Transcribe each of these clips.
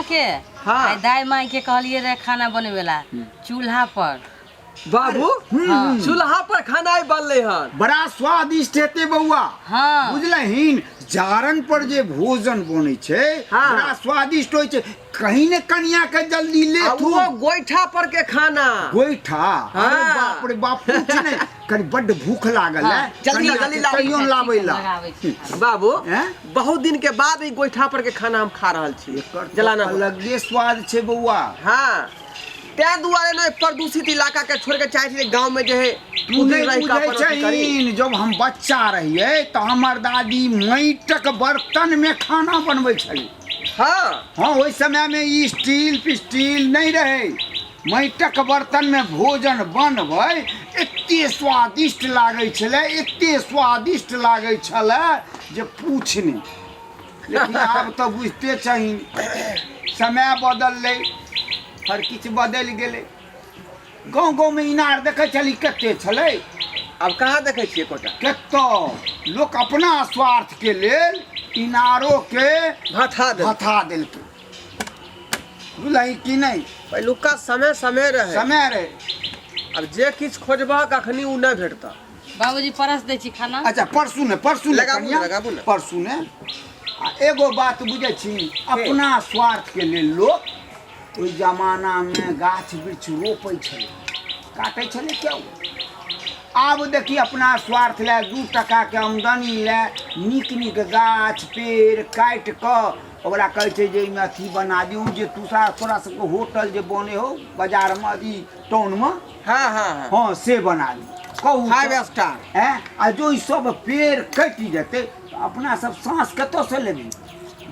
अहाँके। हाँ। आइ दाइ माई के कहलिए रहे खाना बनबे ला चूल्हा पर। बाबू, चूल्हा पर खाना आइ बनलै हन। बड़ा स्वादिष्ट हेतै बौआ। हाँ। बुझलहीन, जारन पर जे भोजन बनै छै बड़ा स्वादिष्ट होइ छै। कहीं ने कनिया के जल्दी ले आ तू। वो गोइठा पर के खाना। गोइठा? अरे हाँ। बाप रे बाप, पूछ नहीं, कनी बड्ड भूख लागल है। जल्दी कनिया जल्दी के लाबू। कहियो ठीक लाबै है, ला। लगाबै छी खाना। बाबू, हैं? बहुत दिन के बाद ई गोइठा पर के खाना हम खा रहल छी। एकर तऽ जलाना अलगे स्वाद छै बौआ। हाँ, तैं दुआरे ने प्रदूषित इलाका के छोड़ के चाहे छी गांव में जे है तू उधर नहि रहि के बुझै अपन अथी करी। छहीन, जब हम बच्चा रहियै तऽ हमर दादी माटिक बर्तन में खाना बनबै छलै। हाँ, ओहि समय में ई स्टील पिस्टील नहीं रहे, माटिक बर्तन में भोजन बनबै, एते स्वादिष्ट लागै छलै, एते स्वादिष्ट लागै छलै जे पूछ नहि। लेकिन आब तऽ बुझिते छहीन, समय बदललै, हर किछु बदलि गेलै। गाँव गाँवमे इनार देखै छली कते छलै, आब कहाँ देखै छियै एकोटा। कतऽ लोक अपना स्वार्थके लेल इनारोके भथा देलकै, भथा देलकै। बुझलही कि नहि? पहिलुका समय समय रहै, समय रहै। आब जे किछु खोजबहक अखनी ओ नहि भेटतह। बाबूजी परस दै छी खाना। अच्छा, परसू ने, परसू ने। लगाबू ने, कनिया, लगाबू ने। परसू ने। आ एगो बात बुझै छी, अपना स्वार्थके लेल लोक ओहि जमानामे गाछ वृक्ष रोपै छलै, काटै छलै क्यों? आब देखी अपना स्वार्थ लए, 2 टकाके आमदनी लए नीक नीक गाछ पेड़ काटि कऽ ओकरा कहै छै जे एहिमे अथी बना दियौ, जे तुषार तोरा सबके होटल जे बनै हौ बाजारमे, अथी टाउनमे। हाँ, हाँ, हाँ। हाँ, से बना दियौ। कहू फाइव तऽ। स्टार। ऐं, आ जो ई सब पेड़ कटि जेतै तऽ अपना सब साँस कतऽसँ लेबै?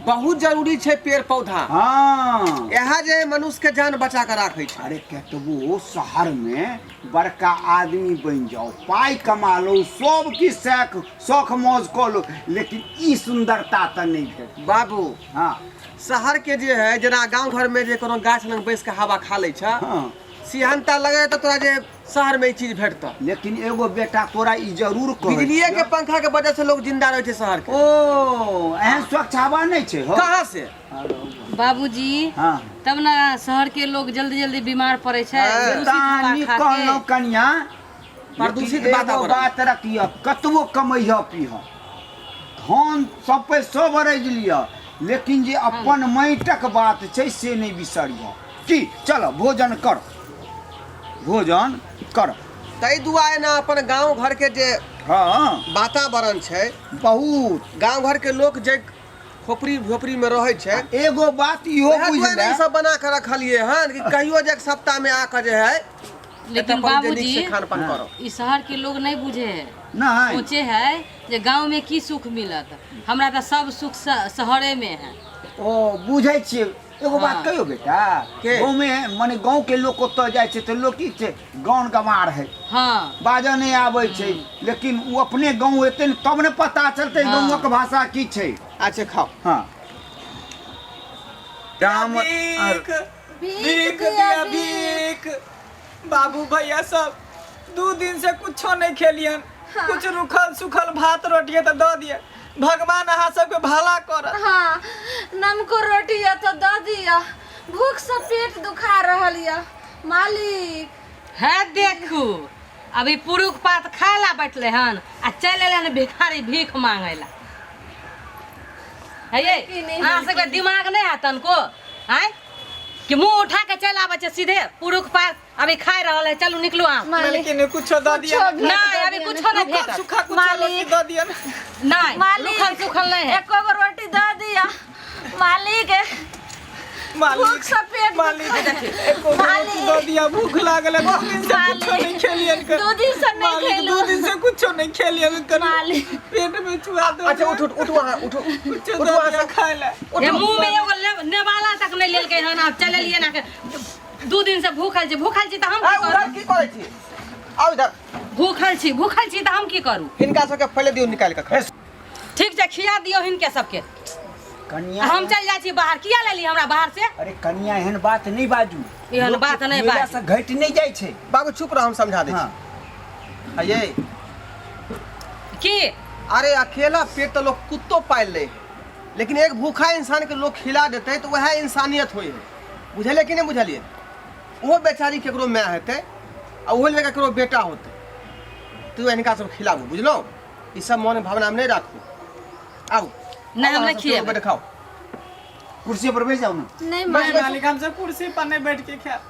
बहुत जरूरी छै पेड़ पौधा। हाँ। इएह जे मनुष्य के जान बचा के राखै छै। अरे कतबो शहर में बड़का आदमी बनि जाओ, पाई कमा लो, सब किछु शौक शौक मौज कऽ लो, लेकिन ई सुंदरता तऽ नहि भेट। बाबू, हाँ। शहर के जे है, जेना गांव घर में जे कोनो गाछ लग बैस के हवा खा लै छै, हाँ। सिहनता लगे तऽ तोरा जे शहर में ई चीज भेटतऽ। लेकिन एगो बेटा तोरा ई जरूर कहै बिजलिए के छियौ। पंखा के वजह से लोग जिंदा रहै छै शहर के। ओ एहन स्वच्छ हवा नहि छै हो? कहाँ से? बाबूजी, हाँ। तब ने शहर के लोग जल्दी जल्दी बीमार पड़े छै। हाँ। दूषित हवा तानी खा के। कहलहुँ कनिया, प्रदूषित लेकिन एगो वातावरण। बात रखिह, कतबो कमैह पीह, धन सब पे सब अरजि लिअ, लेकिन जे अपन माटिक बात छै से नहि बिसरिह। की चल भोजन कर, भोजन कर। ताहि दुआरे ने अपन गांव घर के जे हाँ। वातावरण छै, बहुत गांव घर के लोक जे खोपड़ी झोपड़ी में रहै छै। एगो बात इहो वएह बुझि दुआरे ले। ई सब बना के रखलिए हन कि कहियो जे एक सप्ताह में आके जे है लेकिन एतऽ पर जे नीक बाबूजी, से खान पान करब। ई शहर के लोग नहीं बुझे है। नहीं। सोचे है जे गांव में की सुख मिलत, हमरा तऽ सब सुख शहरे में है। ओ बुझै छियै। एगो बात हाँ। कहियो बेटा, के? गाँव में माने गाँव के लोग ओतऽ जाइ छै तऽ लोक की छै, गाँव गंवार है, हाँ। बाजऽ नहि आबै छै, लेकिन ओ अपने गाँव एतै ने तब ने पता चलतै हाँ। गाँवक भाषा की छै। अच्छा खाओ। हाँ। राम भीख, भीख दिया भीख। बाबू भैया सब 2 दिन से कुछो नहीं खेलियन। हाँ। कुछ रुखल सुखल भात रोटी है तो दऽ दिए, भगवान अहाँ सबके भला करत। हाँ, नमको रोटी है तो दऽ दिया, भूख से पेट दुखा रहल यऽ मालिक। है देखू, अभी पुरुख पात खाय ला बैठले हन आ चलि एलै हन भिखारी भीख मांगे ला। हे ये, की नहि अहाँ सबके दिमाग नहि है तनको? आँय, कि मुंह उठा के चलि आबै छै सीधे? पुरुख पात अभी खाय रहल है, चलू निकलू अहाँ। मालिक, मालकिन, कुछो दऽ दिअ। कुछो भी नहीं, दऽ अभी दिअ कुछो ने। नहीं भेटत। सूखा कुछो मालिक। रोटी दऽ दिअ ने। नहीं, मालिक, रुखल सुखल नहीं है। एको गो रोटी दऽ दिअ मालिक। मालिक, भूख से पेट मालिक, दुखा- एको गो रोटी दऽ दिअ, भूख लागल है, 2 दिन से मालिक, कुछो नहीं खेलियन कर। 2 दिन से नहीं मालिक, खेलू। 2 दिन से कुछो नहीं खेलियन कर। मालिक। पेट में चुहा दो। अच्छा, उठ, उठ, उठ वहाँ, उठ, कुछो उठ दऽ वहाँ दिअ से। खाय ला। ये मुंह में एगो नेवाला तक नहीं लेलकै हन, आब चललियै ना के 2 दिन से भूखल छी, भूखल छी तऽ हम की आ, उधर करू? की करै छी? आउ इधर। भूखल छी, भूखल छी तऽ हम की करू? हिनका सबके पहिले दियौ निकालि कऽ खाय। ठीक छै, खिया दियौ हिनके सबके। कनिया, हम चलि जाइ छी बाहर। किया लेली हमरा बाहर से? अरे कनिया, एहन बात नहि बाजू। एहन लोक बात नहि मेला बाजू। से घटि नहि जाइ छै। बाबू चुप रह, हम समझा दै छी। हाँ। आ ये की? अरे अकेला पेट तऽ लोग कुत्तो पालि लै है। लेकिन एक भूखा इंसानके लोक खिला देतै तऽ वएह इंसानियत होइ है। बुझलियै कि नहि बुझलियै? ओहो बेचारी केकरो माय हेतै आ ओहो लड़का केकरो बेटा होतै, तऽ हिनका सब खिलाबू, बुझलहुँ? ई सब मन भावनामे नहि राखू। आउ। नहि, हम आउ, नहि अहाँ सब खिएबै। बैठ खाउ। कुर्सी पर बैस जाउ ने। नहि नहीं मालिक। मालिक, हम सब कुर्सी पर नहीं बैठ के खायब,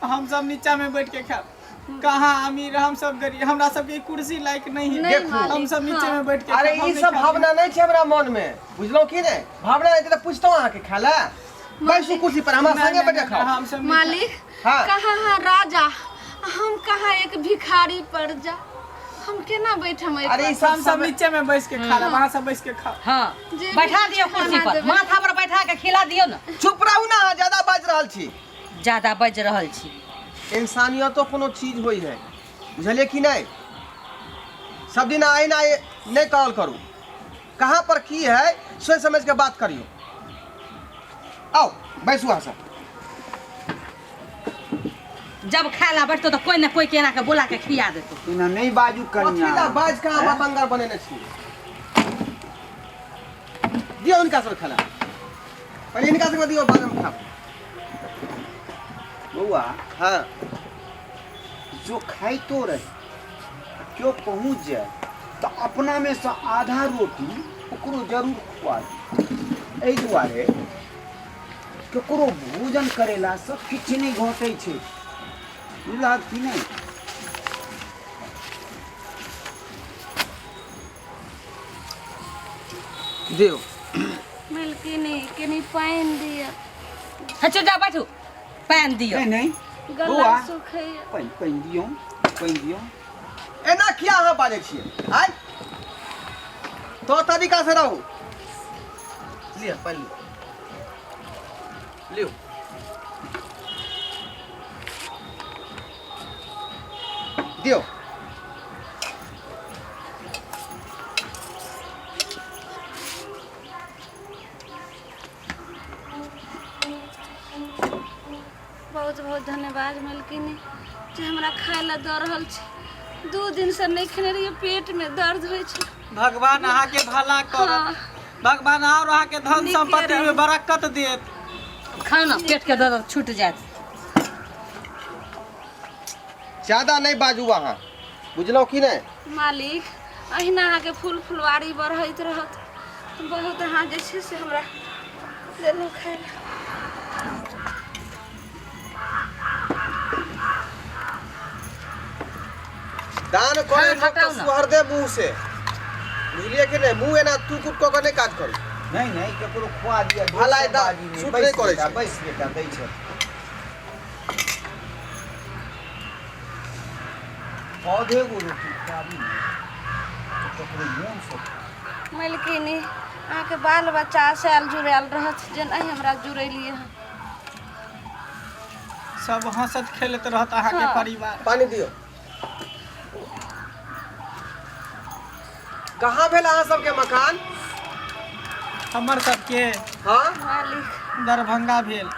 हम सब नीचा में बैठ के खायब। कहाँ अमीर, हम सब गरीब, हमरा सबके ई कुर्सी लायक नहीं है। नहीं देखू। मालिक, हम सब नीचे हाँ। में बैठ के अरे खायब, हम ई नहीं सब खायब। भावना नहीं छै हमरा मन में, बुझलहुँ कि नहि? भावना रहतै तऽ पुछतहुँ अहाँके खाय लए। बैसू कुर्सी पर, हमरा नहीं, संगे नहीं, बैठ के नहीं, खाउ। हम सब नहीं मालिक, हाँ। कहाँ हाँ राजा, हम कहाँ एक भिखारी पर जा, हम केना बैठम एहि अरे ई पर? सब हम सब समय नीचे में बैस के खा लेब, अहाँ सब बैस के खाओ। हाँ, जे भी बैठा दियौ खाना कुर्सी पर, देबै। माथा पर बैठा के खिला दियौ ने। चुप रहू ने, अहाँ ज्यादा बाजि रहल छी। ज्यादा बाजि रहल छी। इंसानियतो कोनो चीज होइ है, बुझलियै कि नहि? सब दिन अहिना नहि करल करू। कहाँ पर की है सोचि समझ के बात करियौ। आउ बैसू अहाँ सब। जब खाय ला बैठतो तऽ कोई ने कोई के एना के बोला के खिया देतो। एना नहि बाजू कथी कनिया। ला बाजि कऽ अहाँ बतंगर बनेने छी? दियौ हिनका सब खाना, पहिले हिनका सबके दियौ, बादमे खाब। बौआ। हाँ। जो खाइतो रहे केओ पहुँच जाए तऽ अपनामे सँ आधा रोटी ओकरो जरूर खुआ दी। एहि दुआरे ककरो भोजन करेलासँ किछु नहि घटै छै, बुझलहक कि नहि? दियौ। मलकिनी, कनी पानि दिअ। अच्छा जा बैठू, पानि दियौ। नहि नहि गला बौआ। सुखैया। पानि पानि दियौ, पानि दियौ। एना किया अहाँ बाजै छियै? आइ तो तरीका से रहू। लिअ पानि लिअ, लियौ। दियौ। बहुत बहुत धन्यवाद मलकिनी, जे हमरा खाय लए दऽ रहल छी। 2 दिन से नहि खेने रहियै, पेट में दर्द होइ छै। भगवान अहाँ के भला करत। हाँ। भगवान और अहाँ के धन नीके संपत्ति में रहू। बरकत देत। खाउ ने, पेट के दर्द छूट जायत। ज्यादा नहि बाजू अहाँ, बुझलहुँ कि नहि? मालिक, अहिना अहाँके फूल फुलवारी बढ़ैत रहत। बहुत अहाँ जे छै से हमरा देलहुँ खाय लए। दान करे खाना लोक तऽ हटाउ ने। सुहरदे मुँह से, बुझलियै कि नहि? मुँह एना तू कुट कऽ के नहि काज करू। नहि नहि, ककरो खुआ दिअ। भलाई दोसर दा- बाजी नहि। सूट बैस नहि करै बेटा, छै। बैस बेटा, दै छै। पौधे गो रोटी खुआबी ने तऽ ककरो मोनसँ खाय। मलकिनी, अहाँके बाल बच्चा आयल जुड़ायल रहत जे नहि हमरा जुड़ेलियै हँ। सब हंसत खेलत रहत अहाँ के हाँ। परिवार। पानि दियौ। कहाँ भेल अहाँ सबके मकान? हमर सबके? हाँ। मालिक। दरभंगा भेल।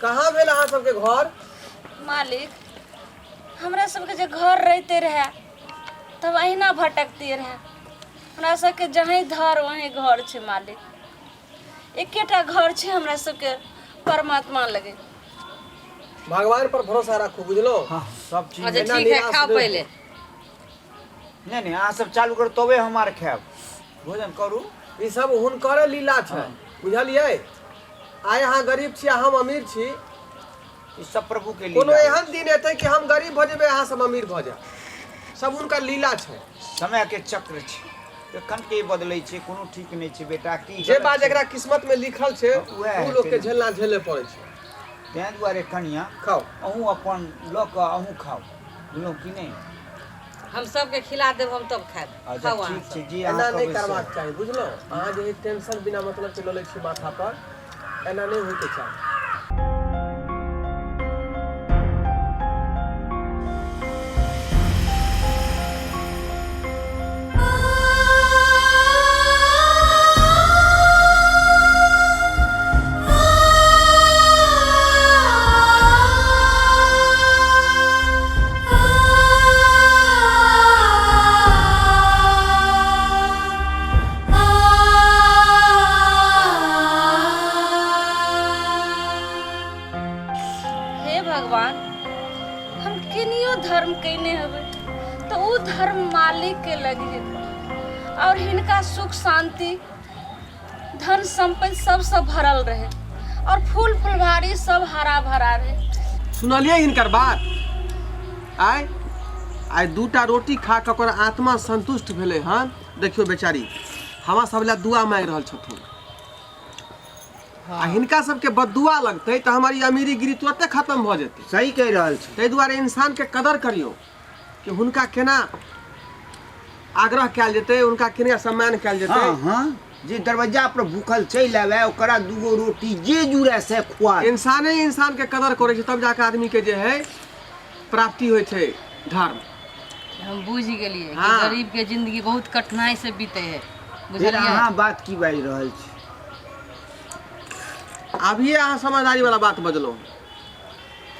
कहाँ भेल अहाँ सबके घर? मालिक, हमरा सबके जे घर रहिते रहे तब अहिना भटकते रहे। हमरा सबके जहीं धर वहीं घर छै मालिक, एकेटा घर छै हमरा सबके परमात्मा लगे। भगवान पर भरोसा राखू, बुझलहुँ? हाँ, सब चीज। अच्छा एना ठीक है, निराश खाओ नहि पहिले। नहि नहि, अहाँ सब चालू करू तबे हम आर खायब। भोजन करू। ई सब हुनकरे लीला छै, बुझलियै? आइ अहाँ गरीब छी आ हम अमीर छी। ई सब प्रभु के लीला। कोनो एहन दिन एतै कि हम गरीब भऽ जेबै, अहाँ सब अमीर भऽ जायब। सब हुनकर लीला छै। समय के चक्र छै, एखन के बदलै छै, कोनो ठीक नहि छै बेटा। की जे गलत बात छै। जकरा किस्मत में लिखल छै उएह ओ लोक हेतै के ने। झेलना झेले पड़ै छै। ताहि दुआरे कनिया खाउ। अहूँ अपन लऽ कऽ अहूँ खाउ, बुझलहुँ कि नहि? हम सबके खिला देब, हम तब खायब। अच्छा खाउ अहाँ ठीक सब। छै जी, एना अहाँ नहि कहबै से। करबाक चाही, बुझलहुँ? अहाँ जे टेंशन बिना मतलब के लऽ लै छी माथा पर, एना नहि होइके चाही। आ कहियो धर्म कयने हेबै तऽ ओ धर्म मालिकके लग हेतै आओर हिनका सुख शान्ति धन सम्पत्ति सबसँ भरल रहै आओर फूल फुलवारी सब हरा भरा रहै। सुनलियै हिनकर बात? आइ आइ दूटा रोटी खा कऽ ओकर आत्मा संतुष्ट भेलै हन। देखियौ बेचारी हमरा सब लए दुआ मांगि रहल छथुन। आ हिनका सबके बददुआ लगतै तऽ हमर ई अमीरी गिरी तुरते खत्म भऽ जेतै। सही कहि रहल छी। ताहि दुआरे इंसानके कदर करियौ कि हुनका केना आग्रह कयल जेतै, हुनका केना सम्मान कयल जेतै। हँ हँ, जे दरवाजा पर भूखल चलि आबै ओकरा दूगो रोटी जे जुड़े से खुआ। इंसाने इंसान के कदर करै छै तब जाके आदमी के जे है प्राप्ति होइ छै धर्म। हम बुझि गेलियै कि हाँ। गरीब के जिंदगी बहुत कठिनाई से बीते है। फिर बुझलियै? अहाँ बात की बाजि रहल छी? अभिये अहाँ समझदारी वाला बात बजलहुँ।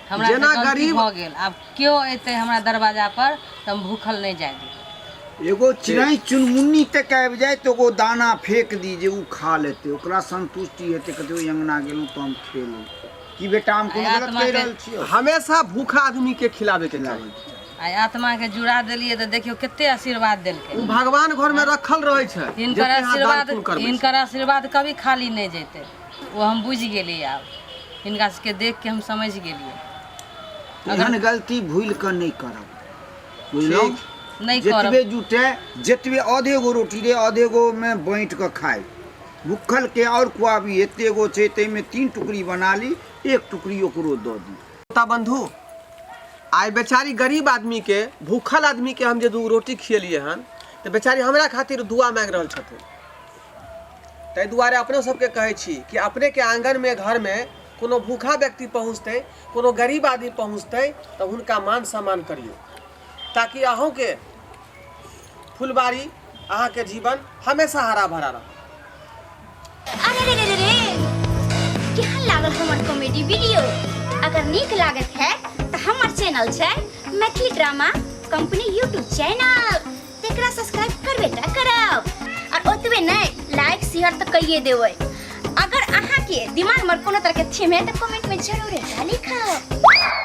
हमरा से जेना गलती गरीब- भऽ गेल, आब केओ एतै हमरा दरवाजा पर तऽ हम भूखल नहि जाय देबै। एगो चिड़ै चुनमुन्नी तक आबि जाय तऽ एगो दाना फेंक दी जे ओ खा लेतै, ओकरा संतुष्टि हेतै। कतौ अङ्गना गेलहुँ तऽ हम खेलहुँ। की बेटा हम कोनो आइ गलत आत्मा कहि के- रहल छियौ? हमेशा भूखा आदमी के खिलाबे के चाही। आइ आत्मा के जुड़ा देलियै तऽ देखियौ कते आशीर्वाद देलकै। ओ भगवान घर में रखल रहै छै। हिनकर जते अहाँ दान आशीर्वाद पुण्य करबै। हिनकर आशीर्वाद कभी खाली नहि जेतै, ओ हम बुझि गेलियै। आब हिनका सबके देख के हम समझि गेलियै। एहन गलती भूलि कऽ नहि करब, बुझलहुँ? नहि करब। जतबे जुटे जतबे आधे गो रोटी रे आधे गो मे बाँटि कऽ खाइ। भूखल के आओर खुआबी। एते गो छै ताहिमे 3 टुकड़ी बना ली, 1 टुकड़ी ओकरो दऽ दी। श्रोता बंधु, आइ बेचारी गरीब आदमी के, भूखल आदमी के हम जे 2 रोटी खिएलियै हन तऽ बेचारी हमरा खातिर दुआ मांगि रहल छथिन। ताहि दुआरे अपनो सबके कहै छी कि अपने के आंगन में घर में कोनो भूखा व्यक्ति पहुँचतै, कोनो गरीब आदमी पहुँचतै तऽ हुनका मान सम्मान करियौ, ताकि अहूँके फुलबाड़ी, अहाँके जीवन हमेशा हरा भरा रहत। अरे रे रे रे रे, केहन लागल हमर कॉमेडी वीडियो? अगर नीक लागत है तो हमर चैनल छै Maithili drama company YouTube channel, तेकरा सब्सक्राइब करबे टा करब और ओतबे नहीं लाइक शेयर तो करिए देबै। अगर अहाँ के दिमाग में कोनो तरह के थीम है तो कमेंट में जरूर एकरा लिखब।